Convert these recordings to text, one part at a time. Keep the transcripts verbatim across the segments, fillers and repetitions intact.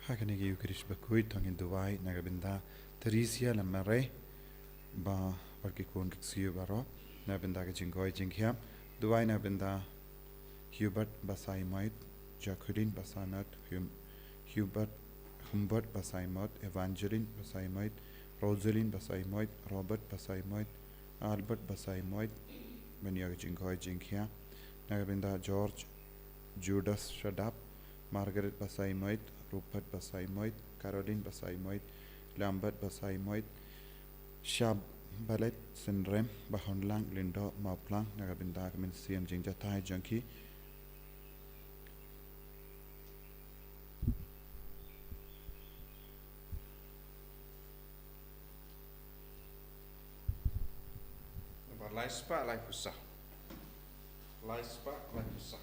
Ha kane ka Eucharist bakhuid to ngin duwai na ka bynta Theresia Lamare bad ki khun ki ksiew baroh, na ka bynta ka jingkoit jingkhiah. Duwai na ka bynta Hubert Basaimoit, Jacqueline Basaimoit, Hum-, Hubert, Humbert Basaimoit, Evangeline Basaimoit, Rosaline Basaimoit, Robert Basaimoit, Albert Basaimoit, ban ïoh ka jingkoit jingkhiah. Na ka bynta George Judas Shadap, Margaret Basaimoit, Rupert Basaimoit, Caroline Basaimoit, Lambert Basaimoit, Shabbalet Synrem, Bahonlang Lindo Mawphlang, na ka bynta ka mynsiem jingjatai jong ki. Namar lai spah lai phew saw. Lai spah lai phew saw.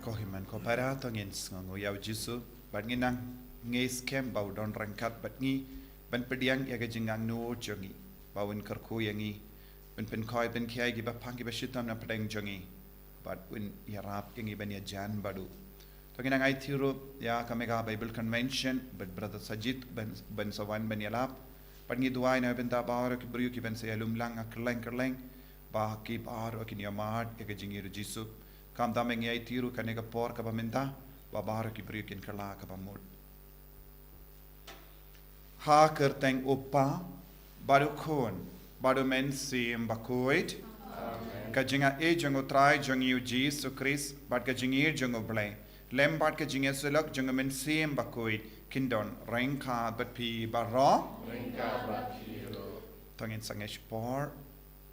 Ko hynmen ko para, to ngin sngewnguh ïa u Jisu bad ngin nang ngeit skhem ba u don ryngkat bad ngi ban pdiang ïa ka jingangnud jong ngi, ba un kyrkhu ïa ngi, un pynkoit pynkhia ïa kiba phang kiba shitom na pdeng jong ngi, bad un ïarap ïa ngi ban ïajan bad u. To ngin nang aiti ruh ïa ka Mega Bible Convention bad Brother Sajid ban, ban sa wan ban ïalap. Bad ngi duwai na ka bynta baroh ki briew kiban sa ïalum lang ha kylleng kylleng, ba ki baroh kin ïamad ïa ka jingïeit u Jisu. Khamtam ngi aiti ruh kane ka por kaba mynta, ba baroh ki briew kin kylla kaba mut. Ha ka kyrteng u Kpa, bad u Khun, bad u Mynsiem Bakhuid. Amen. Ka jingaiei jong u Trai jong ngi u Jisu Khrist, bad ka jingïeit jong u Blei, lem bad ka jingïasyllok jong u Mynsiem Bakhuid, kin don ryngkat bad phi baroh. Ryngkat bad phi ruh. To ngin sangeh shipor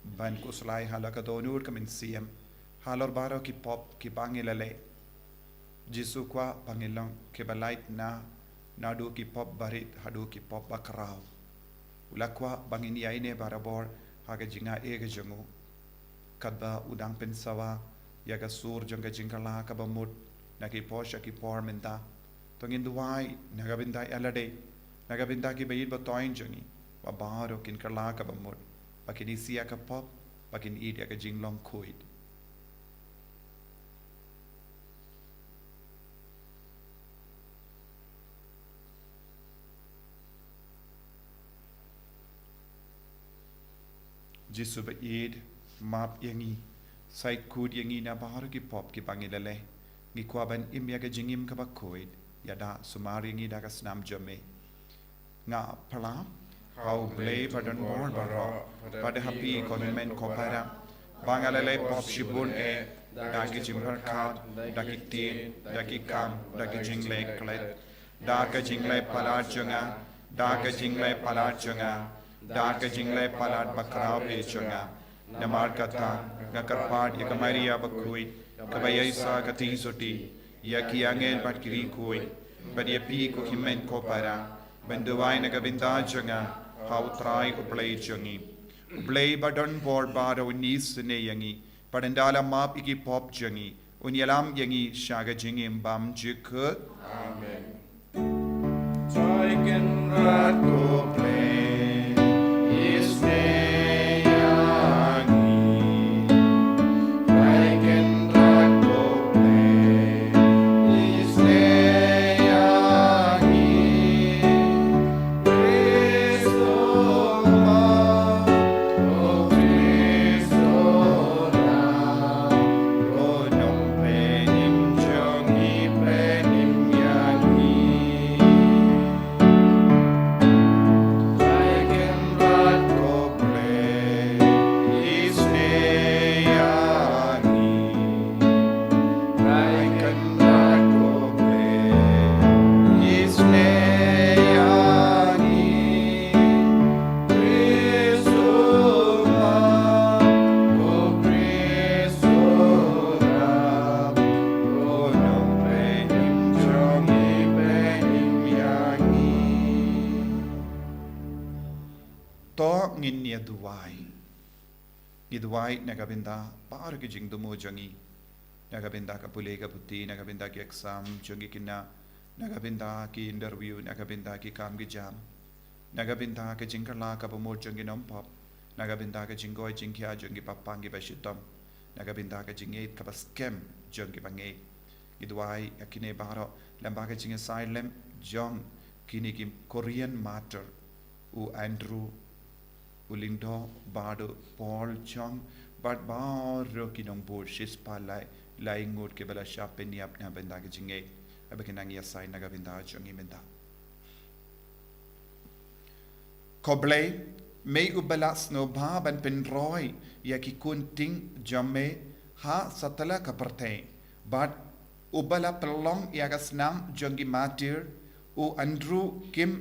ban khuslai ha la ka dohnud ka mynsiem halor baroh ki pop kiba ngi la leh. Jisu kwah ba ngin long kiba lait na, naduh ki pop barit haduh ki pop bakhraw. U la kwah ba ngin ïaineh barabor ha ka jingaiei ka jong u, katba u dang pynsawa ïa ka sur jong ka jingkylla kaba mut na ki por sha ki por mynta. To ngin duwai na ka bynta ïa lade, na ka bynta kiba ïeit ba thoiñ jong ngi, ba baroh kin kylla kaba mut, ba kin isih ïa ka pop, ba kin ïeit ïa ka jinglong khuid. Jisu ba ïeit, map ïa ngi, sait khuid ïa ngi na baroh ki pop kiba ngi la leh. Ngi kwah ban im ïa ka jingim kaba khuid, ïada sumar ïa ngi da ka snam jong me. Nga phla ha U Blei ba don bor baroh, bad ha phi ko hynmen ko para, ba nga la leh pop shibun eh, da ki jingpyrkhat, da ki ktien, da ki kam, da ki jingleh klet, da ka jingleh palat jong nga, da ka jingleh palat jong nga, da ka jingleh palat bakhraw eh jong nga. Namar kata, nga kyrpad ïa ka Maria bakhuid, kaba ïaishah ka theisotti, ïa ki angel bad ki riewkhuid, bad ïa phi ko hynmen ko para, ban duwai na ka bynta jong nga ha U Trai U Blei jong ngi. U Blei ba don bor baroh un isynei ïa ngi, bad ynda la map ïa ki pop jong ngi, un ïalam ïa ngi sha ka jingim bymjukut. Amen. Trai Kynrad ko Blei, isynei ïa ngi. Trai Kynrad ko Blei, isynei ïa ngi. Khriston, o Khriston, ko Nongpynim jong ngi, pynim ïa ngi. To ngin ïa duwai. Ngi duwai na ka bynta baroh ki jingthmu jong ngi. Na ka bynta ka pule ka puthi, na ka bynta ki exam jong ki khynnah, na ka bynta ki interview, na ka bynta ki kam ki jam, na ka bynta ka jingkylla kaba mut jong ki nongpop, na ka bynta ka jingkoit jingkhiah jong ki paidbah kiba shitom, na ka bynta ka jingngeit kaba skhem jong kiba ngeit. Ngi duwai ïa kine baroh lyngba ka jingïasaid lem jong kine ki Korean martyr, u Andrew, u Lyngdoh, bad u Paul Chong, bad baroh ki nongbud shispah lai, lai ngut kiba la shah pynïap na bynta ka jingngeit. Haba ki nang ïasaid na ka bynta jong ngi mynta. Ko Blei, me uba la sngewbha ban pynroi ïa ki khun ting jong me ha satlak ka pyrthei, bad uba la pynlong ïa ka snam jong ki martyr, u Andrew Kim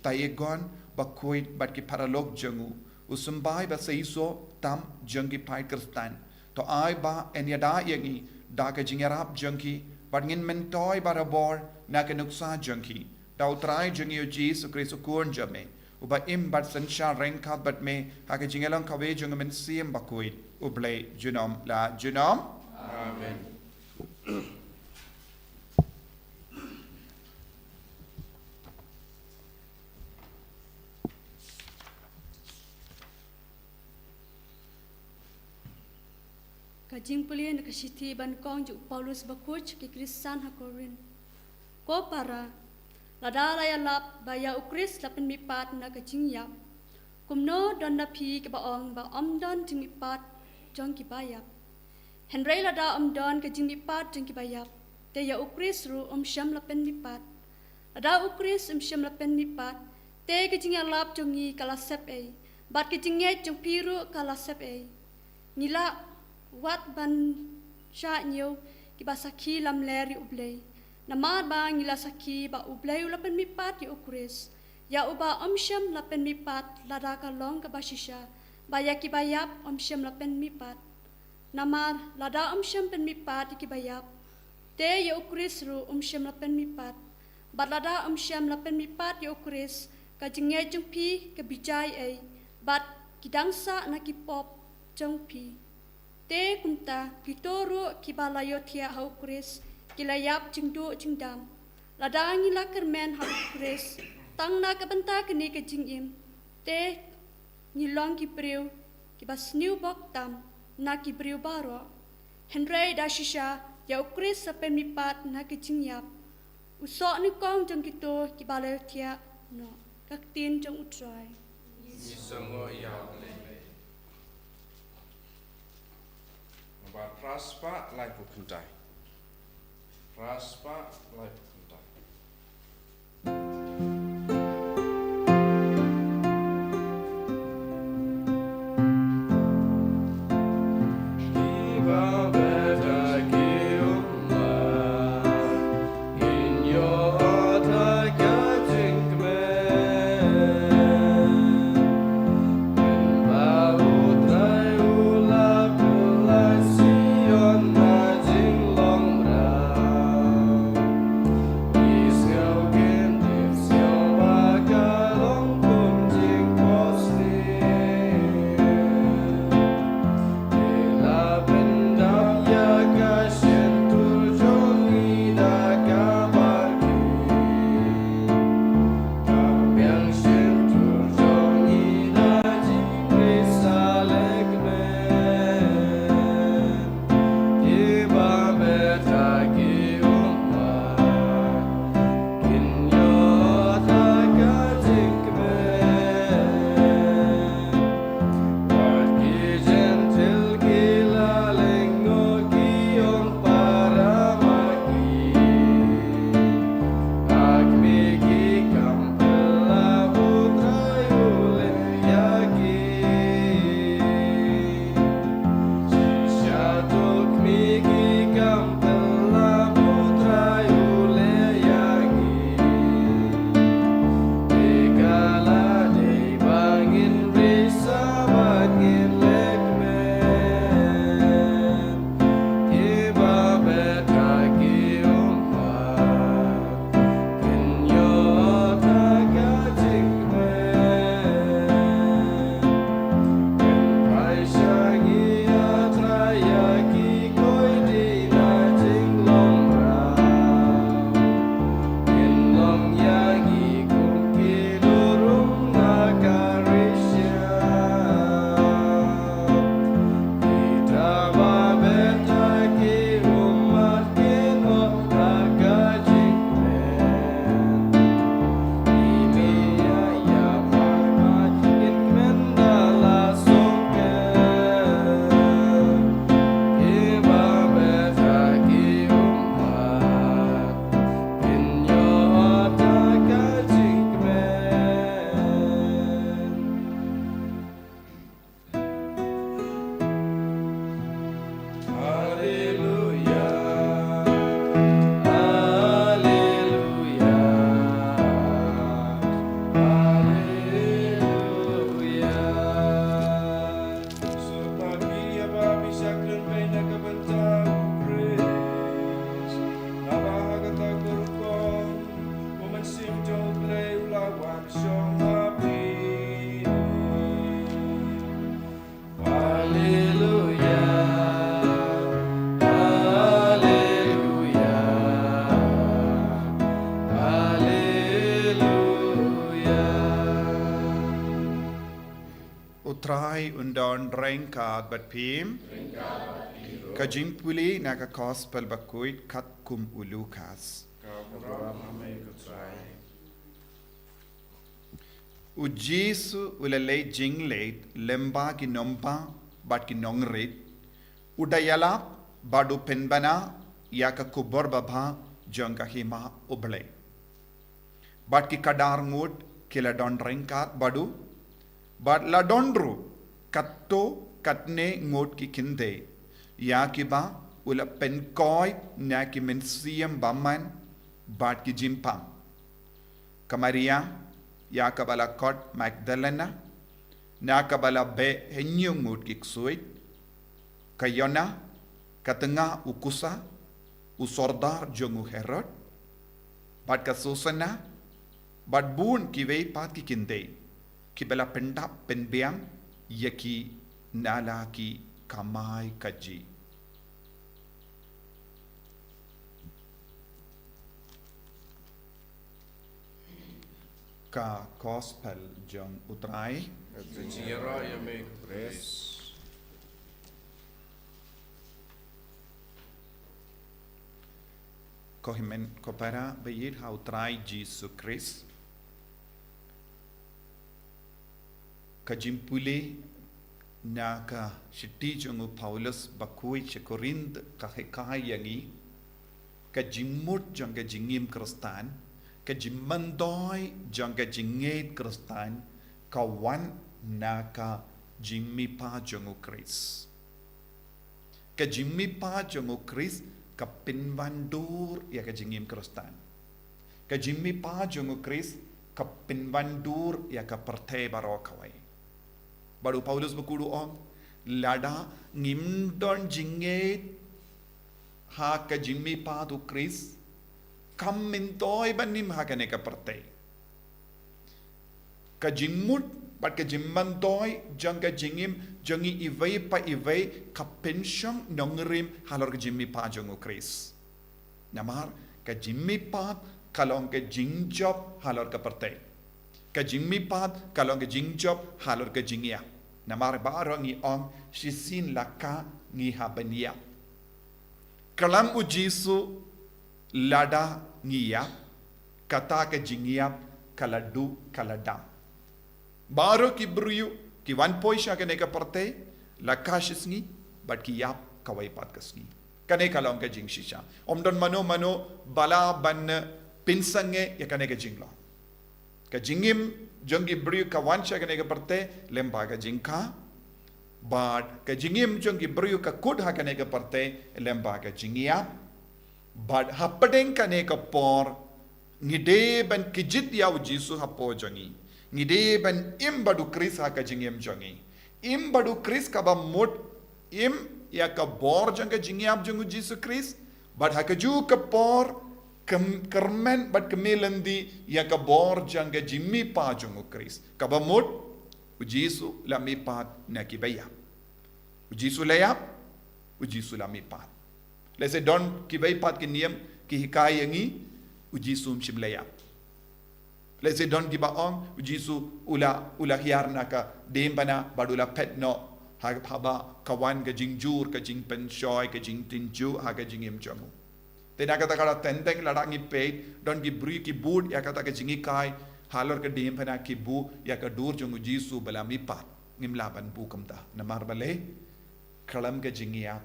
Taegon bakhuid bad ki paralok jong u, u symbai ba seisoh tam jong ki paid Khristan. To ai ba yn ïada ïa ngi da ka jingïarap jong ki, bad ngin myntoi barabor na ka nuksa jong ki. Da u Trai jong ngi u Jisu Khrist u Khun jong me, uba im bad synshar ryngkat bad me ha ka jingïalong kawei jong u Mynsiem Bakhuid, U Blei junom la junom. Amen. Ka jingpule na ka shithi banyngkong jong u Paulus bakhuid sha ki Khristan ha Korinth. Ko para, lada la ïalap ba ïa u Khrist la pynmihpat na ka jingïap, kumno don na phi kiba ong ba ym don jingmihpat jong kiba ïap? Hynrei lada ym don ka jingmihpat jong kiba ïap, te ïa u Khrist ruh um shym la pynmihpat. Lada u Khrist um shym la pynmihpat, te ka jingïalap jong ngi ka la sep ei, bad ka jingngeit jong phi ruh ka la sep ei. Ngi la wad ban shah ñiew kiba sakhi lamler ïa U Blei, namar ba ngi la sakhi ba U Blei u la pynmihpat ïa u Khrist, ïa uba um shym la pynmihpat lada ka long kaba shisha ba ïa kiba ïap um shym la pynmihpat. Namar lada um shym pynmihpat ïa kiba ïap, te ïa u Khrist ruh um shym la pynmihpat. Bad lada um shym la pynmihpat ïa u Khrist, ka jingngeit jong phi ka bijai ei, bad ki dang sah na ki pop jong phi. Te kumta, kito ruh kiba la ïohthiah ha u Khrist ki la ïap jingduh jingdam. Lada ngi la kyrmen ha u Khrist tang na ka bynta kane ka jingim, te ngi long ki briew kiba sniew bok tam na ki briew baroh. Hynrei da shisha ïa u Khrist la pynmihpat na ka jingïap, u soh nyngkong jong kito kiba la ïohthiah noh. Ka ktien jong u Trai. Ngi sngew ïa U Blei. Nambar phra spah laiphew khyndai. Phra spah laiphew khyndai. Jong Blei u la wan shong ha phi. Haleluya, haleluya, haleluya. U Trai un don ryngkat bad phi. Ka jingpule na ka Gospel bakhuid katkum u Lukas. U Jisu u la leit jingleit lyngba ki nongbah bad ki nongrit, u da ïalap bad u pynbna ïa ka khubor babha jong ka hima U Blei. Bad ki khadar ngut ki la don ryngkat bad u, bad la don ruh katto katne ngut ki kynthei ïa kiba u la pynkoit na ki mynsiem bymman bad ki jingpang. Ka Maria ïa kaba la khot Magdalena, na kaba la beh hynñiew ngut ki ksuid, ka Jona, ka tnga u Kusa, u sordar jong u Herod, bad ka Susana, bad bun kiwei pat ki kynthei kiba la pyndap pynbiang ïa ki na la ki kamai kajih. Ka Gospel jong U Trai. Ka jingïarap ïa me Khrist. Ko hynmen ko para ba ïeit ha U Trai Jisu Khrist. Ka jingpule na ka shithi jong u Paulus bakhuid sha Korinth ka hikai ïa ngi ka jingmut jong ka jingim Khristan, ka jingmyntoi jong ka jingngeit Khristan ka wan na ka jingmihpat jong u Khrist. Ka jingmihpat jong u Khrist ka pynwandur ïa ka jingim Khristan. Ka jingmihpat jong u Khrist ka pynwandur ïa ka pyrthei baroh kawei. Bad u Paulus bakhuid u ong, lada ngim don jingngeit ha ka jingmihpat u Khrist, kam myntoi ban im ha kane ka pyrthei. Ka jingmut bad ka jingmyntoi jong ka jingim jong ngi iwei pa iwei ka pynshong nongrim halor ka jingmihpat jong u Khrist. Namar ka jingmihpat ka long ka jingjop halor ka pyrthei. Ka jingmihpat ka long ka jingjop halor ka jingïap. Namar baroh ngi ong shisien la ka ngi hap ban ïap. Kyllum u Jisu lada ngi ïap, kata ka jingïap ka la duh ka la dam. Baroh ki briew ki wan poi sha kane ka pyrthei la ka shi sngi bad ki ïap kawei pat ka sngi. Kane ka long ka jingshisha. Ym don mano mano ba lah ban pynsangeh ïa kane ka jinglong. Ka jingim jong ki briew ka wan sha kane ka pyrthei lyngba ka jingkha. Bad ka jingim jong ki briew ka kut ha kane ka pyrthei lyngba ka jingïap. Bad hapdeng kane ka por ngi dei ban kjit ïa u Jisu hapoh jong ngi. Ngi dei ban im bad u Khrist ha ka jingim jong ngi. Im bad u Khrist kaba mut im ïa ka bor jong ka jingïap jong u Jisu Khrist. Bad ha kajuh ka por kyrmen bad kmie lynti ïa ka bor jong ka jingmihpat jong u Khrist. Kaba mut u Jisu la mihpat na kiba ïap. U Jisu la ïap, u Jisu la mihpat. Lehse don kiwei pat ki niam ki hikai ïa ngi, u Jisu um shym la ïap. Lehse don kiba ong u Jisu u la, u la hiar na ka diengphna bad u la phet noh ha, haba ka wan ka jingjur, ka jingpynshoi, ka jingtynjuh ha ka jingim jong u. Te na kata ka daw teng teng lada ngi peit, don ki briew ki bud ïa kata ka jinghikai halor ka diengphna, ki buh ïa ka dur jong u Jisu ba la mihpat. Ngim lah ban buh kumta. Namar balei? Kyllum ka jingïap,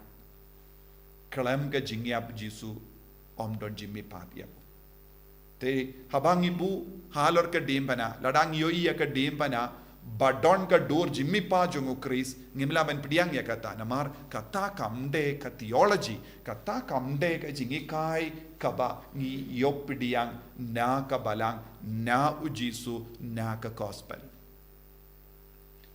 kyllum ka jingïap Jisu ym don jingmihpat ïa u. Te haba ngi buh halor ka diengphna, lada ngi ïohi ïa ka diengphna ba don ka dur jingmihpat jong u Khrist, ngim lah ban pdiang ïa kata. Namar kata kam dei ka theology, kata kam dei ka jinghikai kaba ngi ïoh pdiang na ka balang, na u Jisu, na ka gospel.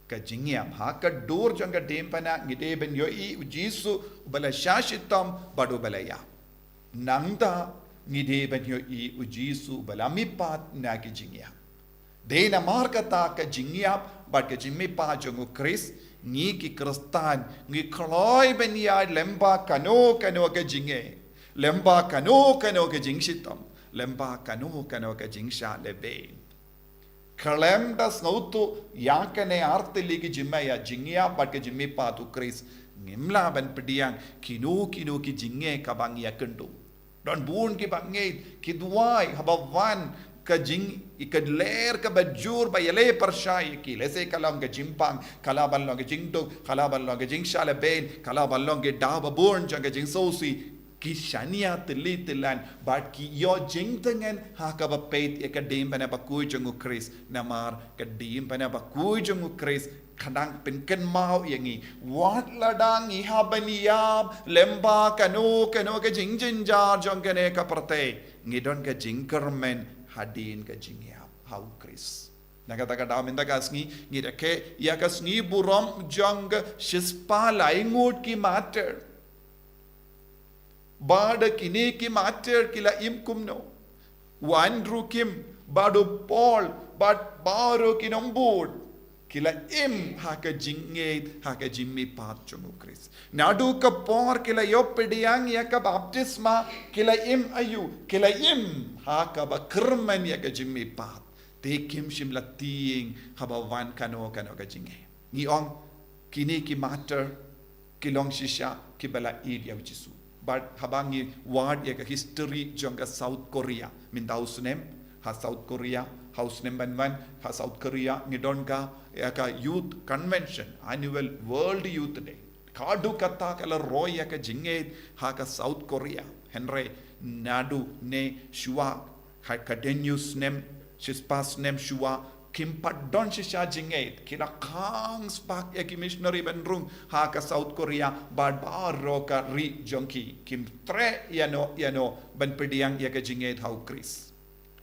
Ka jingïap ha ka dur jong ka diengphna ngi dei ban ïohi u Jisu uba la shah shitom bad uba la ïap. Nangta Ngi dei ban ïohi u Jisu ba la mihpat na ki jingïap. Dei namar kata ka jingïap bad ka jingmihpat jong u Khrist, ngi ki Khristan ngi kloi ban ïaid lyngba kano kano ka jingeh, lyngba kano kano ka jingshitom, lyngba kano kano ka jingshah lehbeiñ. Khlem da sngewthuh ïa kane ar tylli ki jingmih, ïa jingïap bad ka jingmihpat u Khrist, ngim lah ban pdiang kino kino ki jingeh kaba ngi ïakynduh. Don bun kiba ngeit, ki duwai haba wan ka jing, ka ler kaba jur ba ïaleh pyrshah ïa ki, lehse ka long ka jingpang, ka lah ban long ka jingduk, ka lah ban long ka jingshah lehbeiñ, ka lah ban long ki daw ba bun jong ka jingsngewsih. Ki shaniah tylli tyllan bad ki ïoh jingtngen ha kaba peit ïa ka diengphna bakhuid jong u Khrist, namar ka diengphna bakhuid jong u Khrist ka dang pynkynmaw ïa ngi, wat la dang ngi hap ban ïap lyngba kano kano ka jingjynjar jong kane ka pyrthei, ngi don ka jingkyrmen hadien ka jingïap ha u Khrist. Na kata ka daw mynta ka sngi ngi rakhe ïa ka sngi burom jong ka shispah laingut ki martyr. Bad kine ki martyr ki la im kumno? U Andrew Kim, bad u Paul, bad baroh ki nongbud, ki la im ha ka jingngeit ha ka jingmihpat jong u Khrist. Naduh ka por ki la ïoh pdiang ïa ka baptisma, ki la im aïu? Ki la im ha kaba kyrmen ïa ka jingmihpat. Te kim shym la tieng haba wan kano kano ka jingeh. Ngi ong kine ki martyr ki long shisha kiba la ïeit ïa u Jisu. Bad haba ngi wad ïa ka history jong ka South Korea, mynta u snem ha South Korea, ha u snem ban wan ha South Korea ngi don ka, ïa ka Youth Convention, Annual World Youth Day. Haduh katta ka la roi ïa ka jingngeit ha ka South Korea. Hynrei naduh ne shuwa, ha ka dei hynñiew snem, shispah snem shuwa, kim pat don shisha jingngeit. Ki la khang spah ïa ki missionary ban rung ha ka South Korea, bad baroh ka ri jong ki kim treh ïano ïano ban pdiang ïa ka jingngeit ha u Khrist.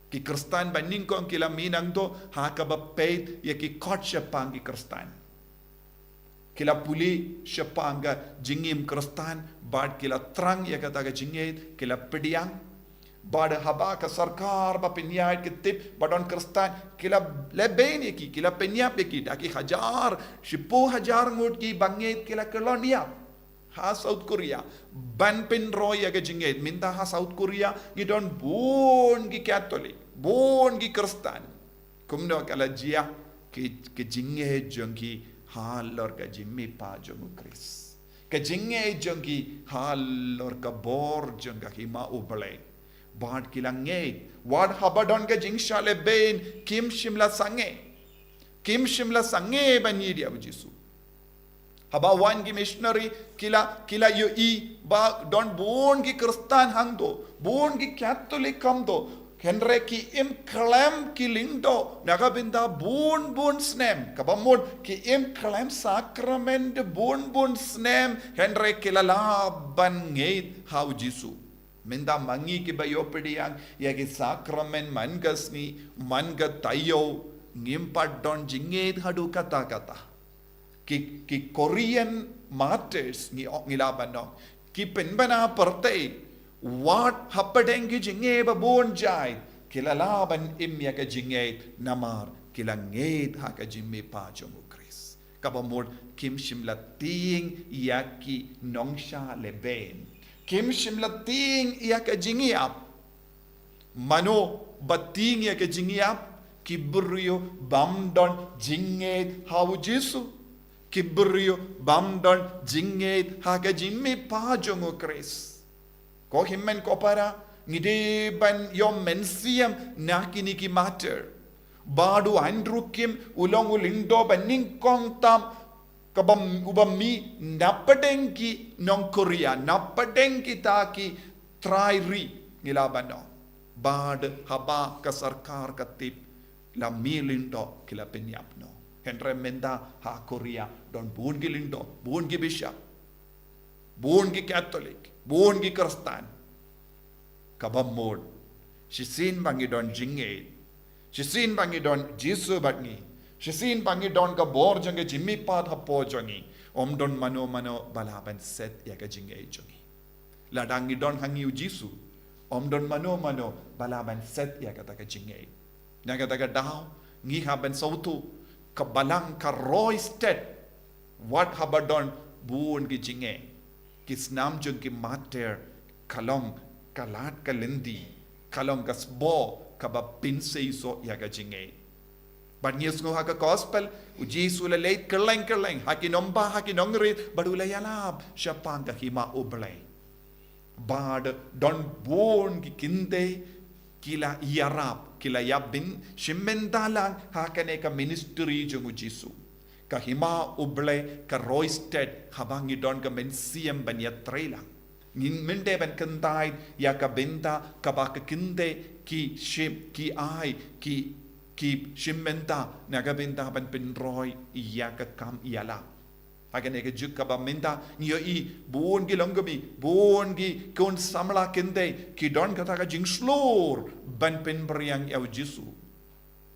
Ki Khristan ba nyngkong ki la mih nangto ha kaba peit ïa ki khot shaphang ki Khristan. Ki la pule shaphang ka jingim Khristan, bad ki la thrang ïa kata ka jingngeit, ki la pdiang. Bad haba ka sorkar ba pynïaid ka tip ba don Khristan, ki la lehbeiñ ïa ki, ki la pynïap ïa ki, da ki hajar, shiphew hajar ngut ki bangeit ki la kyllon ïap ha South Korea ban pynroi ïa ka jingngeit. Mynta ha South Korea ngi don bun ki Katholik, bun ki Khristan. Kumno ka la jia? Ki, ki jingngeit jong ki halor ka jingmihpat jong u Khrist, ka jingngeit jong ki halor ka bor jong ka Hima U Blei. Bad ki la ngeit, wat haba don ka jingshah lehbeiñ, kim shym la sangeh. Kim shym la sangeh ban ïeit ïa u Jisu. Haba wan ki missionary ki la, ki la ïohi ba don bun ki Khristan hangto, bun ki Katholik hangto. Hynrei ki im khlem ki lyngdoh na ka bynta bun bun snem. Kaba mut ki im khlem sakramen de bun bun snem, hynrei ki la lah ban ngeit ha u Jisu. Mynta ma ngi kiba ïoh pdiang ïa ki sakramen man ka sngi, man ka taïew, ngim pat don jingngeit haduh katta katta. Ki, ki Korean martyrs ngi ong, ngi lah ban ong, ki pynbna pyrthei, wat hapdeng ki jingeh ba bun jait, ki la lah ban im ïa ka jingngeit namar ki la ngeit ha ka jingmihpat jong u Khrist. Kaba mut kim shym la tieng ïa ki nongshah lehbeiñ. Kim shym la tieng ïa ka jingïap. Mano ba tieng ïa ka jingïap? Ki briew bym don jingngeit ha u Jisu. Ki briew bym don jingngeit ha ka jingmihpat jong u Khrist. Ko hynmen ko para, ngi dei ban ïoh mynsiem na kine ki martyr. Bad u Andrew Kim u long u lyngdoh ba nyngkong tam kaba, uba mih napdeng ki nong Korea, napdeng kita ki trai ri, ngi lah ban ong. Bad haba ka sorkar ka tip, la mih lyngdoh, ki la pynïap noh. Hynrei mynta ha Korea don bun ki lyngdoh, bun ki bishop, bun ki Katholik, bun ki Khristan. Kaba mut, shisien ba ngi don jingngeit, shisien ba ngi don Jisu bad ngi, shisien ba ngi don ka bor jong ka jingmihpat hapoh jong ngi, ym don mano mano ba lah ban set ïa ka jingngeit jong ngi. Lada ngi don ha ngi u Jisu, Ym don mano mano ba lah ban set ïa kata ka jingngeit. Na kata ka daw, ngi hap ban sngewthuh, ka balang ka roi stet wat haba don bun ki jingeh. Ki snam jong ki martyr ka long ka lad ka lynti, ka long ka sboh kaba pynseisoh ïa ka jingngeit. Bad ngi sngew ha ka gospel, u Jisu u la leit kylleng kylleng ha ki nongbah, ha ki nongrit, bad u la ïalap shaphang ka hima U Blei. Bad don bun ki kynthei ki la ïarap, ki la ïa byn shim bynta lang ha kane ka ministry jong u Jisu. Ka hima U Blei ka roi stet haba ngi don ka mynsiem ban ïatrei lang. Ngim dei ban kyntait ïa ka bynta kaba ki kynthei ki shim, ki ai, ki, ki shim bynta na ka bynta ban pynroi ïa ka kam ïalap. Ha kane ka juk kaba mynta ngi ïohi bun ki longkmie, bun ki khun samla kynthei ki don kata ka jingshlur ban pynphriang ïa u Jisu.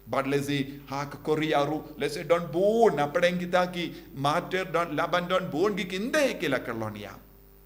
Bad lehse ha ka Korea ruh, lehse don bun, na pdeng kita ki martyr don, lah ban don bun ki kynthei ki la kyllon ïap.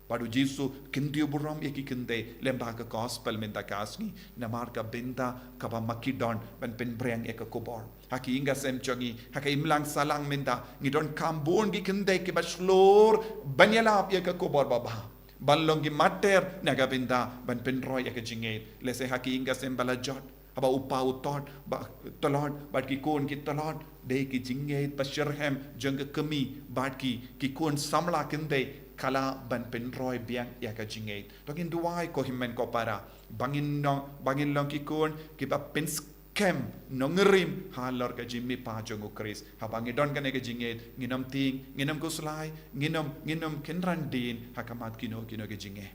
Bad u Jisu u kyntiew burom ïa ki kynthei lyngba ka gospel mynta ka sngi, namar ka bynta kaba ma ki don ban pynphriang ïa ka khubor. Ha ka ïing ka sem jong ngi, ha ka imlang sahlang mynta, ngi donkam bun ki kynthei kiba shlur ban ïalap ïa ka khubor babha, ban long ki martyr na ka bynta ban pynroi ïa ka jingngeit. Lehse ha ka ïing ka sem ba la jot, haba u pa u tlot, ba, tlot, bad ki khun ki tlot, dei ki jingngeit ba shitrhem jong ka kmie bad ki, ki khun samla kynthei, ka lah ban pynroi biang ïa ka jingngeit. To ngin duwai, ko hynmen ko para, ba ngin long, ba ngin long ki khun kiba pynskhem nongrim halor ka jingmihpat jong u Khrist. Haba ngi don kane ka jingngeit, ngin ym tieng, ngin ym khuslai, ngin ym, ngin ym kynran dien ha khmat kino kino ki jingeh.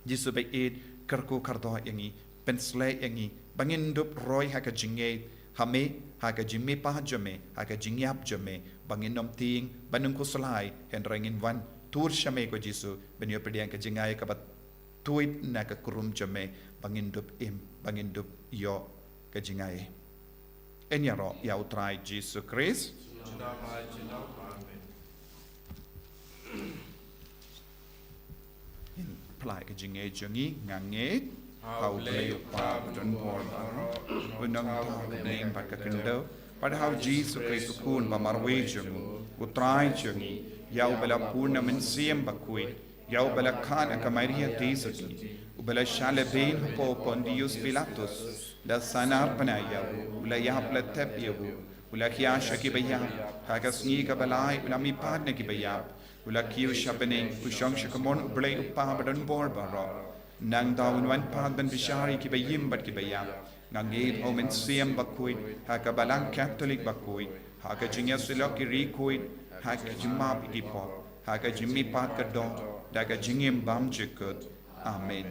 Jisu baieit, kyrkhu kyrdoh ïa ngi, pynshlei ïa ngi ba ngin dup roi ha ka jingngeit ha me, ha ka jingmihpat jong me, ha ka jingïap jong me, ba ngin ym tieng, ba ngin ym khuslai, hynrei ngin wan tur sha me, ko Jisu, ban ïoh pdiang ka jingaiei kaba tuid na ka khrum jong me, ba ngin dup im, ba ngin dup ïoh ka jingaiei. Yn ïaroh ïa u Trai Jisu Khrist. Ngin phla ïa ka jingngeit jong ngi. Nga ngeit ha U Blei U Kpa badonbor baroh, u nongthaw ka bneng bad ka khyndew, bad ha u Jisu Khrist u Khun ba marwei jong u, u Trai jong ngi, ïa uba la bun na u Mynsiem Bakhuid, ïa uba la khad ha ka Maria Theisotti, uba la shah lehbeiñ hapoh u Pontius Pilatus, la sahnarphna ïa u, u la ïap, la thep ïa u, u la khia sha kiba ïap, ha ka sngi kaba lai u la mihpat na kiba ïap, u la kiew sha bneng, u shong sha kamon U Blei U Kpa badonbor baroh. Nangta un wan pat ban bishar ïa kiba im bad kiba ïap. Nga ngeit ha u Mynsiem Bakhuid, ha ka Balang Katholik bakhuid, ha ka jingïasyllok ki riewkhuid, ha ka jingmap ïa ki pop, ha ka jingmihpat ka doh, da ka jingim bymjukut. Amen.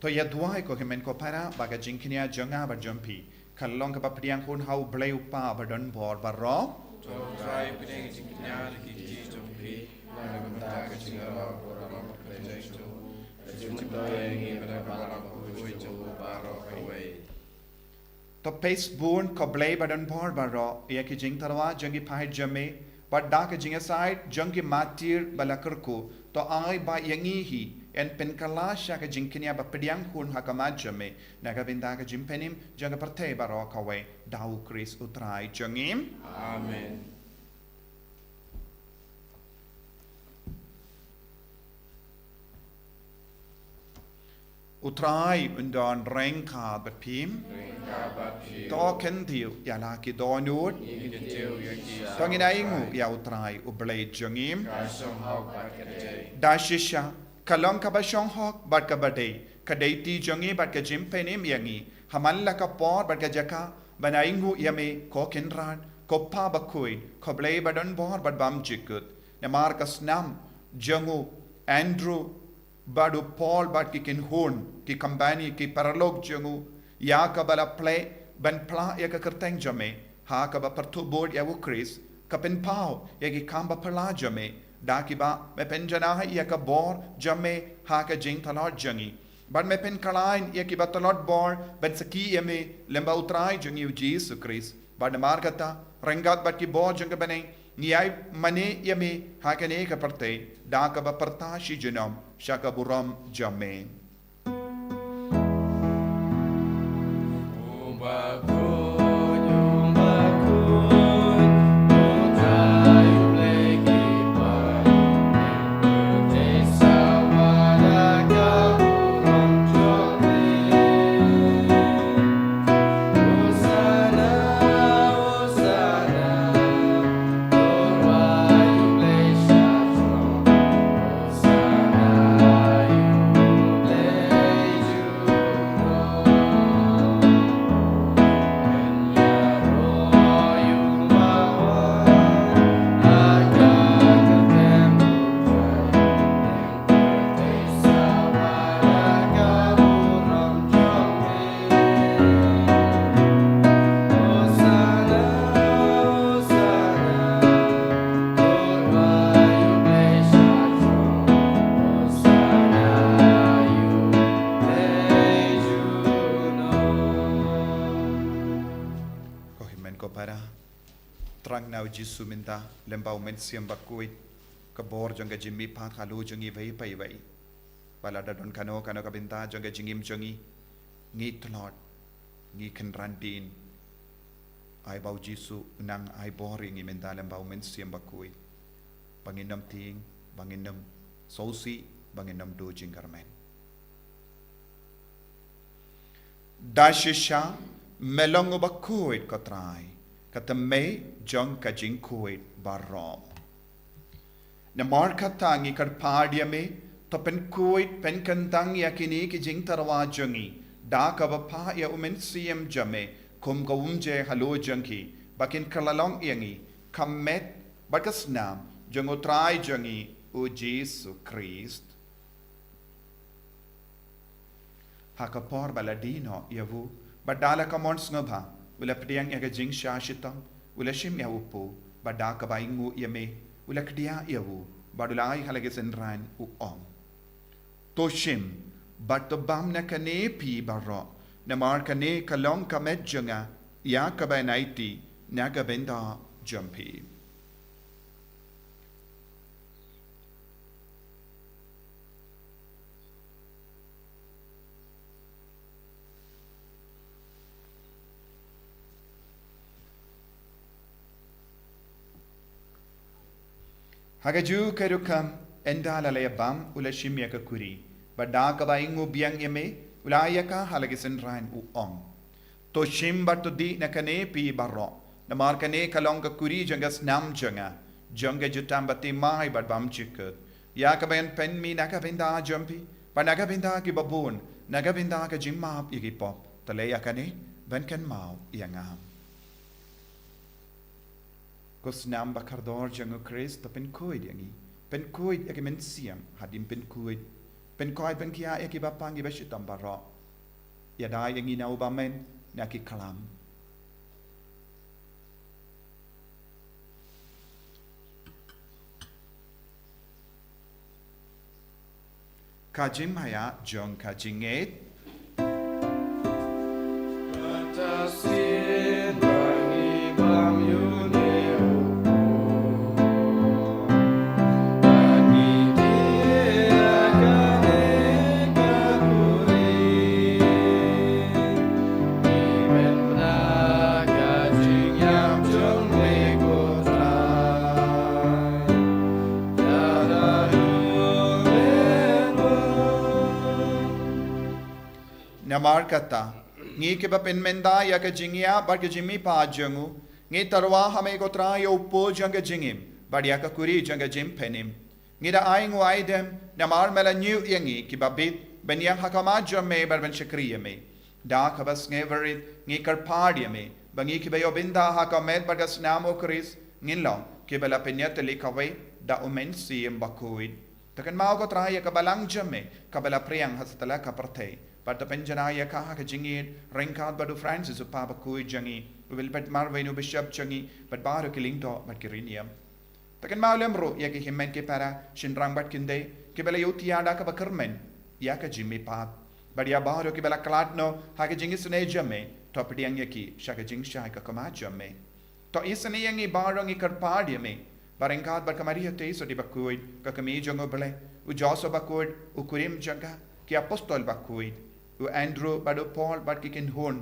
To ïa duwai, ko hynmen ko para, ba ka jingkñia jong nga bad jong phi kan long kaba pdiang khun ha U Blei U Kpa badonbor baroh. To Trai, pdiang ka jingkñia ha ki kti jong phi, na ka bynta ka jingïaroh, ka jingïaroh jong u, ka jingmyntoi ïa ngi bad ïa ka balang bakhuid jong u baroh kawei. To peit bun, ko Blei badonbor baroh, ïa ki jingtyrwa jong ki paid jong me, Bad da ka jingïasaid jong ki martir ba la kyrkhu, to ai ba ïa ngi hi yn pynkylla sha ka jingkñia ba pdiang hun ha khmat jong me, na ka bynta ka jingpynim jong ka pyrthei baroh kawei, da U Khrist U Trai jong ngi. Amen. U Trai un don ryngkat bad phi. Ryngkat bad phi. To kyntiew ïa la ki dohnud. Ngi kyntiew ïa ki. To ngin ainguh ïa U Trai U Blei jong ngi. Ka shong hok bad ka dei. Da shisha, ka long kaba shong hok bad kaba dei, ka dei ti jong ngi bad ka jingpynim ïa ngi, ha man la ka por bad ka jaka, ban ainguh ïa me, ko Kynrad, ko Pa bakhuid, ko Blei badonbor bad bymjukut. Namar ka snam jong u Andrew bad u Paul bad ki kynhun, ki kompani, ki paralok jong u, ïa kaba la plie ban phla ïa ka kyrteng jong me, ha kaba pyrthuh bud ïa U Khrist, ka pynpaw ïa ki kam baphylla jong me, da kiba me pynjanai ïa ka bor jong me ha ka jingtlot jong ngi. Bad me pynkhlaiñ ïa kiba tlot bor ban sakhi ïa me, lyngba U Trai jong ngi U Jisu Khrist. Bad namar kata, ryngkat bad ki bor jong ka bneng, ngi ai mane ïa me ha kane ka pyrthei, da kaba pyrta shi junom sha ka burom jong me. Ko hynmen ko para, thrang na U Jisu mynta, lyngba U Mynsiem Bakhuid, ka bor jong ka jingmihpat halor jong ngi iwei pa iwei. Ba lada don kano kano ka bynta jong ka jingim jong ngi, ngi tlot, ngi kynran dien, ai ba U Jisu un nang ai bor ïa ngi mynta lyngba U Mynsiem Bakhuid, ba ngin ym tieng, ba ngin ym sngewsih, ba ngin ym duh jingkyrmen. Da shisha, me long uba khuid ko Trai, ka tymmen jong ka jingkhuid baroh. Namar kata ngi kyrpad ïa me, to pynkhuid pynkyntang ïa kine ki jingtyrwa jong ngi, da kaba phah ïa U Mynsiem jong me kum ka umjai halor jong ki, ba kin kylla long ïa ngi ka met bad ka snam jong U Trai jong ngi U Jisu Khrist. Ha ka por ba la die noh ïa u, bad da la ka mon sngewbha, u la pdiang ïa ka jingshah shitom, u la shim ïa u pud, bad da kaba ainguh ïa me, u la kdiah ïa u, bad u la ai ha la ki synran, u ong: To shim bad to bam na kane phi baroh, namar kane ka long ka met jong nga, ïa kaba yn aiti na ka bynta jong phi. Ha kajuh ka rukom, ynda la la ïa bam, u la shim ïa ka kuri, bad da kaba ainguh biang ïa me, u la ai ïa ka ha la ki synran, u ong: To shim bad to dih na kane phi baroh, namar kane ka long ka kuri jong ka snam jong nga, jong ka jutang bathymmai bad bymjukut, ïa kaba yn pynmih na ka bynta jong phi bad na ka bynta kiba bun, na ka bynta ka jingmap ïa ki pop. To leh ïa kane ban kynmaw ïa nga. Ko snam bakordor jong U Khrist, to pynkhuid ïa ngi, pynkhuid ïa ki mynsiem hadien pynkhuid, pynkhuid, pynkhiah ïa kiba pang, kiba shitom baroh. Ïada ïa ngi na u bymman na ki khlam. Ka jingmaïa jong ka jingngeit. Kata sien ba ngi bam ïa une u pud, Namar kata, ngi kiba pynmynta ïa ka jingïap bad ka jingmihpat jong u, ngi tyrwa ha me ko Trai ïa u pud jong ka jingim bad ïa ka kuri jong ka jingpynim. Ngi da ai nguh ai dem namar me la ñiew ïa ngi kiba bit ban ïeng ha khmat jong me bad ban shakri ïa me. Da kaba sngewrit ngi kyrpad ïa me ba ngi kiba ïoh bynta ha ka met bad ka snam u Khrist ngin long kiba la pynïatylli kawei da u Mynsiem Bakhuid. To kynmaw ko Trai ïa ka balang jong me kaba la pdiang ha satlak ka pyrthei. Bad to pynjanai ïa ka ha ka jingïeit ryngkat bad u Francis u Papa Bakhuid jong ngi, u Wilfred Marwein u Bishop jong ngi, bad baroh ki lyngdoh bad ki riewniam. To kynmaw lem ruh ïa ki hynmen ki para shynrang bad khyndiat kiba la ïohthiah da kaba kyrmen ïa ka jingmihpat. Bad ïa baroh kiba la khlad noh ha ka jingisynei jong me, to pdiang ïa ki sha ka jingshai ka khmat jong me. To isynei ïa ngi baroh, ngi kyrpad ïa me, ba ryngkat bad ka Maria Theisotti Bakhuid, ka Kmie jong u Blei, u Joseph Bakhuid, u kurim jong ka, ki apostol bakhuid, u Andrew bad u Paul bad ki kynhun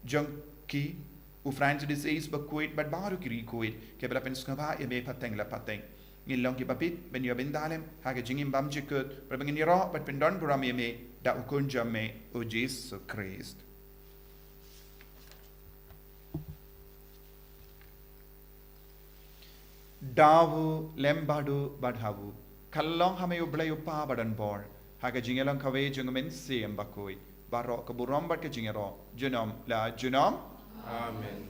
jong ki, u Francis de Sales Bakhuid bad baroh ki riewkhuid kiba la pynsngewbha ïa me pateng la pateng, ngin long kiba bit ban ïoh bynta lem ha ka jingim bymjukut, bad ba ngin ïaroh bad pyndonburom ïa me da u Khun jong me, u Jisu Khrist. Da u lem bad u bad ha u, ka long ha me u Blei u Kpa badonbor, ha ka jingïalong kawei jong u Mynsiem Bakhuid, baroh ka burom bad ka jingïaroh junom la junom. Amen.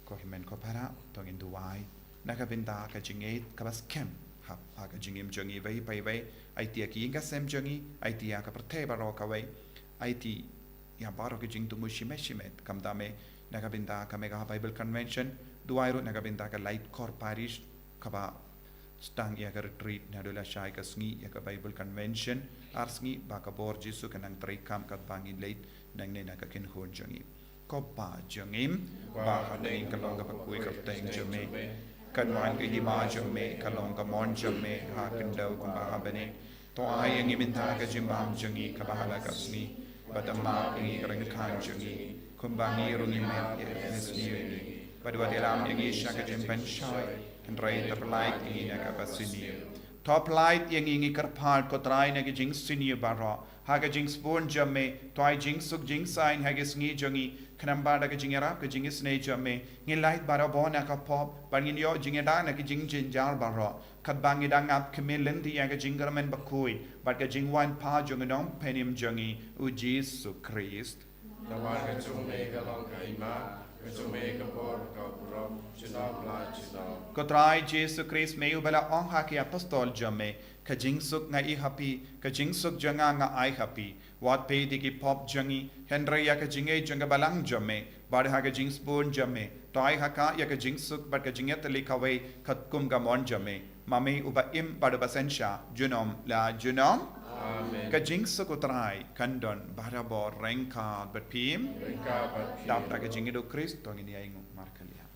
Ko hynmen ko para, to ngin duwai na ka bynta ka jingïeit kaba skhem ha, ha ka jingim jong ngi iwei pa iwei, aiti ïa ki ïing ka sem jong ngi, aiti ïa ka pyrthei baroh kawei, aiti ïa baroh ki jingthmu shimet shimet. Khamtam eh na ka bynta ka Mega Bible Convention, duwai ruh na ka bynta ka Laitkor Parish kaba sdang ïa ka retreat naduh lashai ka sngi ïa ka Bible Convention, ar sngi ba ka bor Jisu kan nang treikam katba ngi leit nangne na ka kynhun jong ngi. Ko Kpa jong ngi ba ha bneng, ka long ka bakhuid kyrteng jong me. Kan wan ka hima jong me, ka long ka mon jong me ha khyndew kumba ha bneng. To ai ïa ngi mynta ka jingbam jong ngi kaba ha la ka sngi. Bad to map ïa ngi ka ryngkat jong ngi kumba ngi ruh ngi map ïa kiba sniew ïa ngi. Bad wat ïalam ïa ngi sha ka jingpynshoi, hynrei to pyllait ïa ngi na kaba sniew. To pyllait ïa ngi, ngi kyrpad ko Trai, na ka jingsniew baroh. Ha ka jingsbun jong me, to ai jingsuk jingsaiñ ha ka sngi jong ngi, khnang ba da ka jingïarap ka jingisynei jong me, ngin lait barabor na ka pop, bad ngin ïoh jingïada na ka jingjynjar baroh. Katba ngi dang ap khmih lynti ïa ka jingkyrmen bakhuid bad ka jingwan pat jong u Nongpynim jong ngi, u Jisu Khrist. Namar ka jong me ka long ka hima, ka jong me ka bor, ka burom, junom la junom. Ko Trai Jisu Khrist, me uba la ong ha ki apostol jong me, ka jingsuk nga ai ha phi, ka jingsuk jong nga nga ai ha phi. Wat peit ïa ki pop jong ngi, hynrei ïa ka jingïeit jong ka balang jong me, bad ha ka jingsbun jong me, to ai ha ka ïa ka jingsuk bad ka jingïatylli kawei katkum ka mon jong me. Ma me uba im bad uba synshar junom la junom. Amen. Ka jingsuk u Trai kan don barabor ryngkat bad phi. Ryngkat bad phi. Dap da ka jingïeit u Khrist to ngin ïa ainguh markylliang.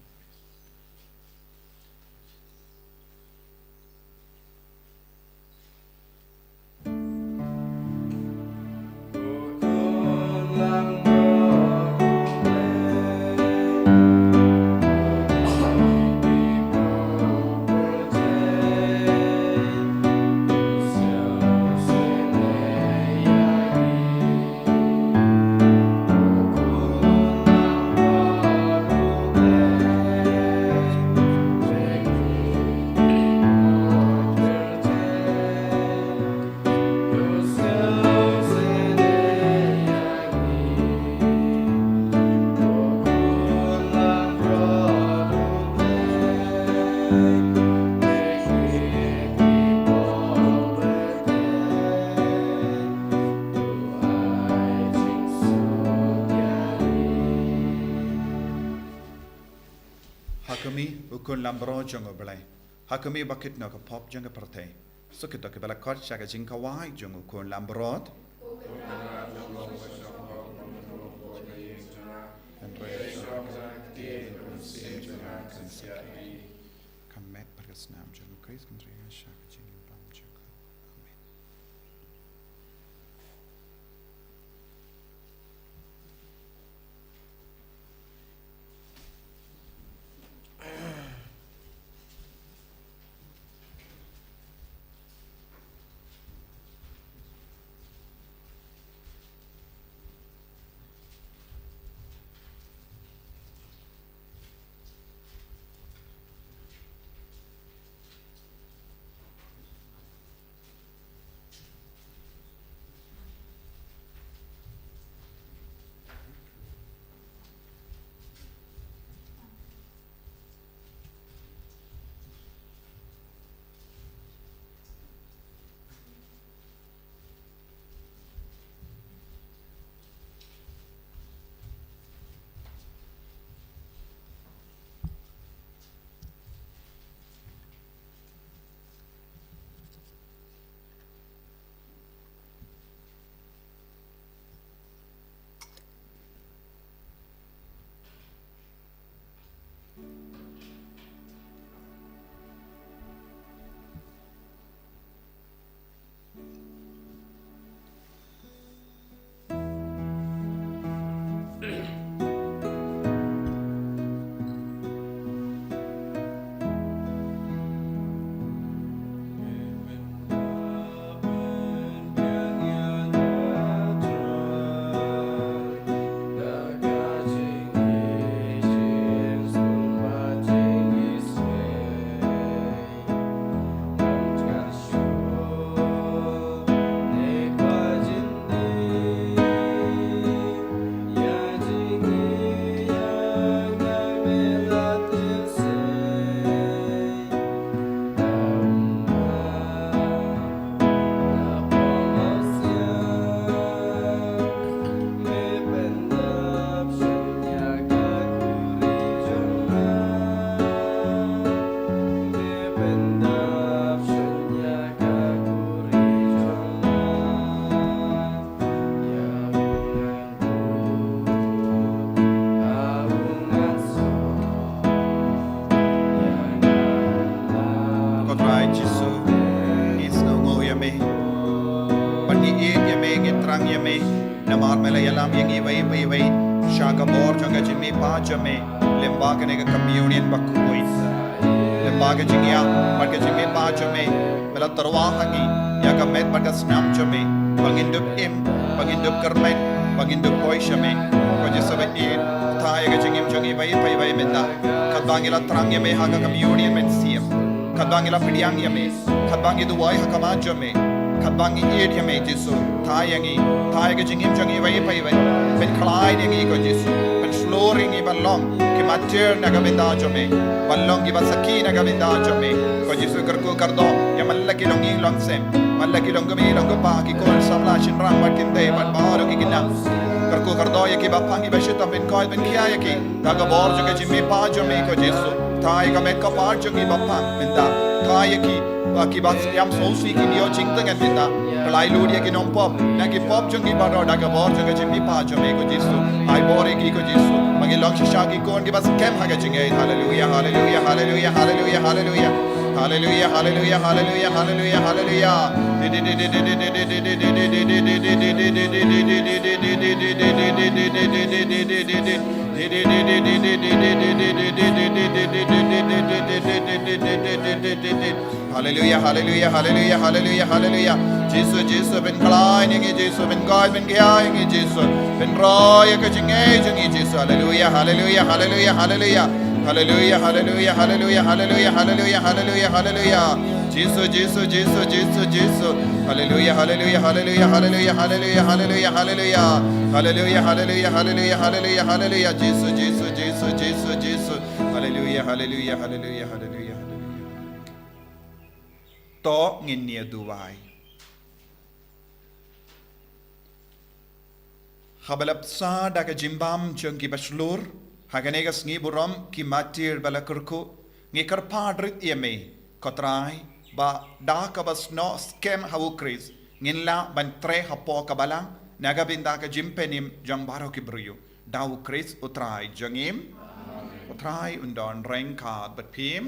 Ha khmih, u Khun Lambrot jong U Blei. Ha khmih, ba kit noh ka pop jong ka pyrthei. Suk ïa kito kiba la khot sha ka jingkhawai jong u Khun Lambrot. Ka met bad ka snam jong u Khrist kan trei sha ka jingim bymjukut. Amen. ïa ngi iwei pa iwei sha ka bor jong ka jingmihpat jong me lyngba kane ka communion bakhuid. Lyngba ka jingïap bad ka jingmihpat jong me, me la tyrwa ha ngi ïa ka met bad ka snam jong me, ba ngin dup im, ba ngin dup kyrmen, ba ngin dup poi sha me. Ko Jisu, ba ngi thait ïa ka jingim jong ngi iwei pa iwei mynta. Katba ngi la thrang ïa me ha ka communion mynsiem, katba ngi la pdiang ïa me, katba ngi duwai ha khmat jong me, katba ngi ïeit ïa me Jisu, thait ïa ngi, thait ïa ka jingim jong ngi iwei pa iwei. Pynkhlaiñ ïa ngi ko Jisu, pynshlur ïa ngi ban long ki martir na ka bynta jong me, ban long kiba sakhi na ka bynta jong me. Ko Jisu, kyrkhu kyrdoh ïa man la ki longïing longsem, man la ki longkmie longkpa, ki khun samla shynrang bad kynthei bad baroh ki khynnah. Kyrkhu kyrdoh ïa kiba phang, kiba shitom, pynkoit pynkhia ïa ki da ka bor jong ka jingmihpat jong me ko Jisu. Thait ïa ka met ka par jong kiba phang mynta. Thait ïa ki, ba kiba ïam sngewsih, ki ïoh jingtngen mynta. Pynlait lut ïa ki nongpop na ki pop jong ki baroh da ka bor jong ka jingmihpat jong me ko Jisu. Ai bor ïa ki ko Jisu, ba ngin long shisha ki khun kiba skhem ha ka jingngeit. Haleluya, haleluya, haleluya, haleluya, haleluya. Haleluya, haleluya, haleluya, haleluya, haleluya. Haleluya, haleluya, haleluya, haleluya, haleluya. Jisu, Jisu, pynkhlaiñ ïa ngi Jisu, pynkoit pynkhia ïa ngi Jisu, pynroi ïa ka jingngeit jong ngi Jisu. Haleluya, haleluya, haleluya, haleluya. Haleluya, haleluya, haleluya, haleluya, haleluya, haleluya, haleluya. Jisu, Jisu, Jisu, Jisu, Jisu. Haleluya, haleluya, haleluya, haleluya, haleluya, haleluya, haleluya. Haleluya, haleluya, haleluya, haleluya, haleluya. Jisu, Jisu, Jisu, Jisu, Jisu. Haleluya, haleluya, haleluya, haleluya, haleluya. To ngin ïa duwai. Haba la bsa da ka jingbam jong kiba shlur ha kane ka sngi burom ki martir ba la kyrkhu, ngi kyrpad rit ïa me ko Trai, ba da kaba snoh skhem ha u Khrist ngin lah ban treh hapoh ka balang na ka bynta ka jingpynim jong baroh ki briew. Da u Khrist u Trai jong ngi. U Trai un don ryngkat bad phi.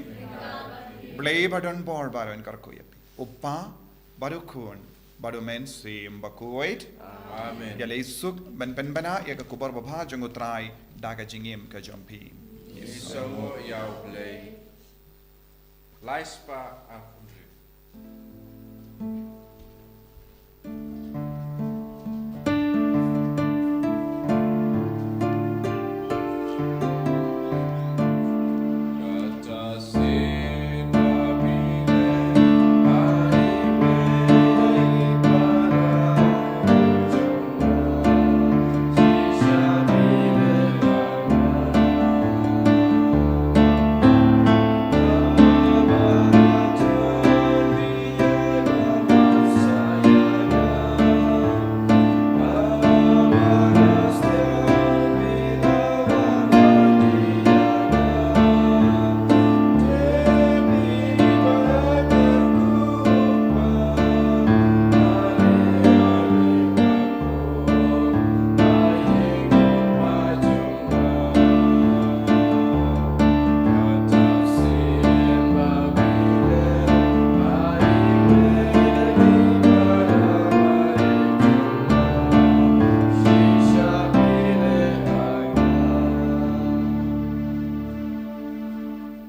Blei ba don bor baroh un kyrkhu ïa phi. U Kpa, bad u Khun, bad u Mynsiem Bakhuid. Amen. Ïa lei suk ban pynbna ïa ka khubor babha jong u Trai da ka jingim ka jong phi. Ngi sngewbha ïa u Blei. Lai spah arphew hynriew.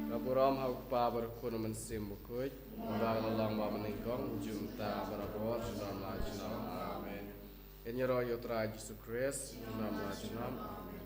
Ka burom ha u Kpa bad u Khun, Mynsiem Bakhuid, ba ka la long ba mynnyngkong, mynta, barabor, junom la junom. Amen. Ïaroh ïa u Trai Jisu Khrist, junom la junom. Amen.